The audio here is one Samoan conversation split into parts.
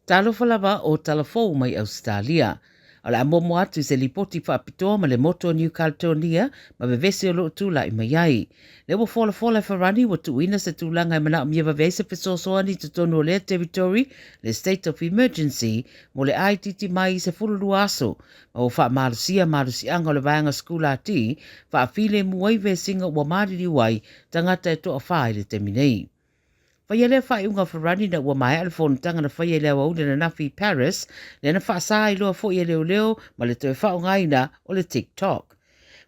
Talofa lava o tala fou mai Ausetalia. O le a muamua atu i se lipoti faapitoa ma le motu o New Caledonia ma vevesi o lo o tulai mai ai. Lea ua folafola e Farani ua tuuina se tulaga e manaomia vave ai se fesoasoani i totonu o lea territory, le State of Emergency, mo le āitiiti mai i 12 aso, ma ua faamalosia malosiaga o le vaega sikulati, faafilemu ai vesiga ua maliliu ai tagata e toafa i le taimi nei. Faia lea faaiuga a Ferrari ina ua maea le fonotaga na faia i le aoauli ananafi i Paris, lea na faasa ai loa foi e leoleo ma le toe faaaogaina o le TikTok.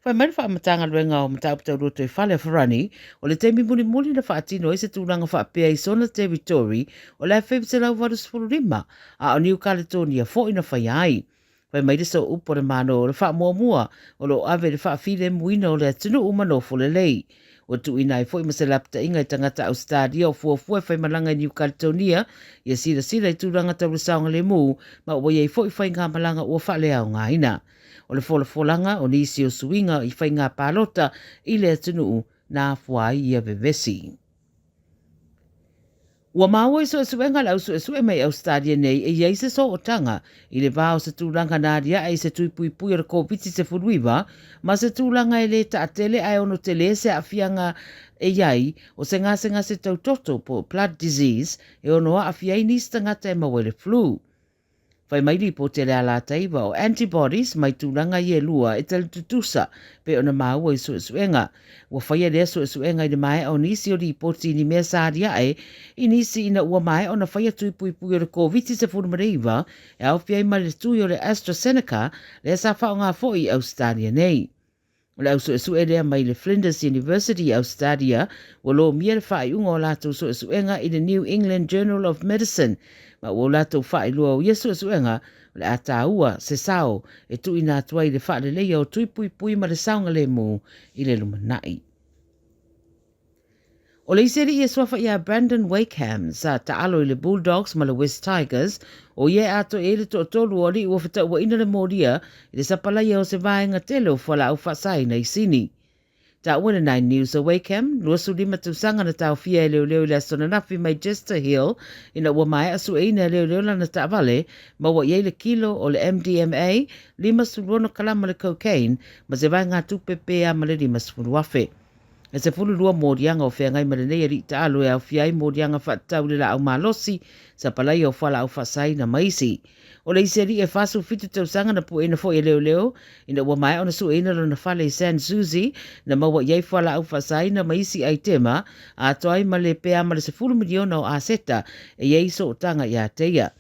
Fai mai le Faamatagaluega o Mataupu Tau Lotoifale a Ferrari, o le taimi mulimuli na faatino ai se tulaga faapea i sona territory o le 1985, a o Niu Kaletonia foi na faia ai. Fai mai le sooupu a le Malo o le faamuamua o lo o ave i le faafilemuina o le atunuu ma nofo lelei. Ua tuuina ai foi ma se lapataiga i tagata Ausetalia o fuafua e faimalaga i Niu Kaletonia ia silasila i tulaga tau le saogalemu ma ua i ai foi faigamalaga ua faaleaogaina. O le folafolaga o nisi o suiga i faiga palota i le atunuu na afua ai ia vevesi. Ua maua i suesuega a le au suesue mai Ausetalia nei e i ai se sootaga i le va o se tulaga na aliae i se tui puipui o le Koviti-19 ma se tulaga e lē taatele ae ono telē se aafiaga e i ai o se gasegase tautoto po o blood disease e ono aafia ai nisi tagata e maua i le flu. Fai mai lipoti a le Alataiva o antibodies mai tulaga ia e lua e tali tutusa pei ona maua i suesuega. Ua faia lea suesuega i le maea o nisi o lipoti i ni mea sa aliae i nisi ina ua maea ona faia tui puipui o le Koviti-19 e aofia ai ma le tui o le AstraZeneca lea sa faaaoga foi i Ausetalia nei. O le au suesue lea mai le Flinders University i Ausetalia ua lomia le faaiuga o latou suesuega i le New England Journal of Medicine ma ua latou faailoa o ia suesuega o le a taua se sao e tuuina atu ai i le faaleleia o tui puipui ma le saogalemu i le lumanai. O le isi alii e suafa ia Brandon Wakeham sa taalo i le Bulldogs ma le West Tigers, o ia e atoa i ai le toatolu o alii ua fetauaina le molia i le sapalaia o se vaega tele o fualaau faasaina i Sini. Taua le Nine News o Wakeham, 25 tausaga na taofia e leoleo i le aso ananafi mai Jester Hill ina ua maea sueina e leoleo lana taavale, maua i ai le kilo o le MDMA, 56 kalama le cocaine ma se vaegatupe pe a ma le 50,000. E 12 moliaga o feagai ma lenei alii taalo e aofia ai moliaga faatatau i le laau malosi, sapalaia o fualaau faasaina ma isi. O le isi alii e 47 tausaga na pueina foi e leoleo ina ua maea ona sueina lona fale i San Suzy na maua i ai fualaau faasaina ma isi aitema atoa ai ma le pe a ma le 10 miliona o aseta e i ai sootaga ia te ia.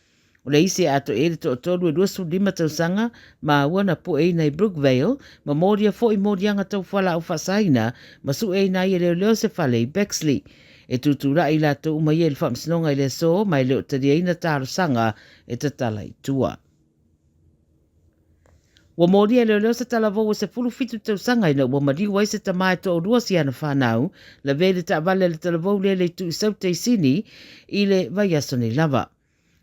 O le isi e atoa i ai le toatolu e 25 tausaga maua na pueina i Brookvale ma molia foi moliaga tau fualaau faasaina ma sueina ai e leoleo se fale i Bexley. E tutulai i latou uma ia i le faamasinoga i le aso ma e le o taliaina talosaga e tatala i tua. Ua molia e leoleo se talavou e 17 tausaga ina ua maliu ai se tama e toalua si ana fanau, lavea i le taavale a le talavou lea i le itu i Saute i Sini i le vaiaso nei lava.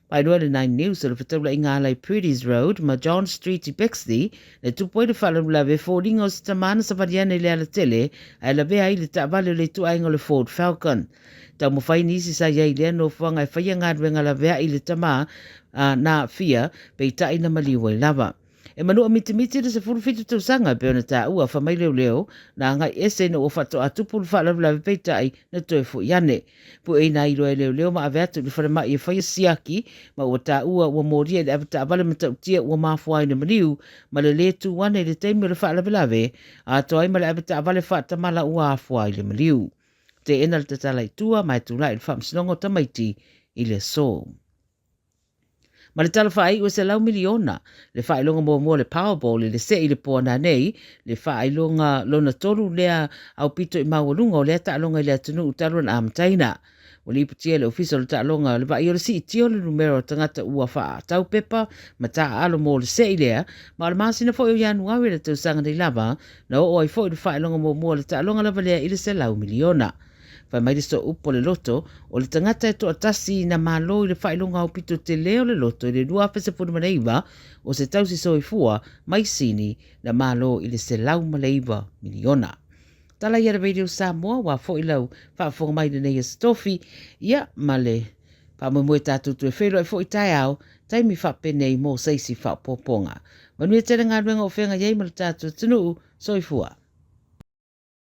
Paeroa le Nine News o le fetaulaiga ala i Purdy's Road ma John Street i Bexley, na tupu ai le faalavelave e foliga o se tama na savali ane i le alatele ae lavea ai le taavale o le ituaiga o le Ford Falcon. Taumafai nisi sa i ai i lea nofoaga e faia galuega laveai i le tama na aafia, peitai na maliu ai lava. E manua mitimiti le 17 tausaga e pei ona taua, fai mai leoleo, na agai ese ina ua faatoa tupu le faalavelave peitai na toe foi ane. Pueina ai loa e leoleo ma ave atu i le falemai e faia siaki ma ua taua ua molia i le avetaavale matautia ua mafua ai le maliu ma le lē tu ane i le taimi o le faalavelave atoa ai ma le avetaavale faatamala ua afua ai le maliu. Teena le tatala i tua ma e tulai i le faamasinoga o tamaiti i le aso. Ma le tala faaiu e 100 miliona le faailoga muamua o le Powerball i le see i le po ananei, le faailoga lona tolu lea aupito i maualuga o lea taaloga i le atunuu talu ona amataina. Ua lipotia e le Ofisa o le Taaloga le vaai o le siitia o le numera o tagata ua faatau pepa ma taaalo mo le see lea, ma o le masina foi o Ianuari le tausaga nei lava na oo ai foi le faailoga muamua o le taaloga lava lea i le 100 miliona. Fai mai le sooupu o le loto, o le tagata e toatasi na malo i le faailoga aupito tele o le loto i le 2019 o se tausi soifua mai Sini na malo i le 109 miliona. Tala ia le Radio Samoa, ua foi lau faafofoga mai lenei aso tofi, ia ma le Faamoemoe tatou toe feiloai foi taeao, taimi faapenei mo se isi faaopoopoga. Manuia tele galuega o feagai ai ma le tatou atunuu. Soifua.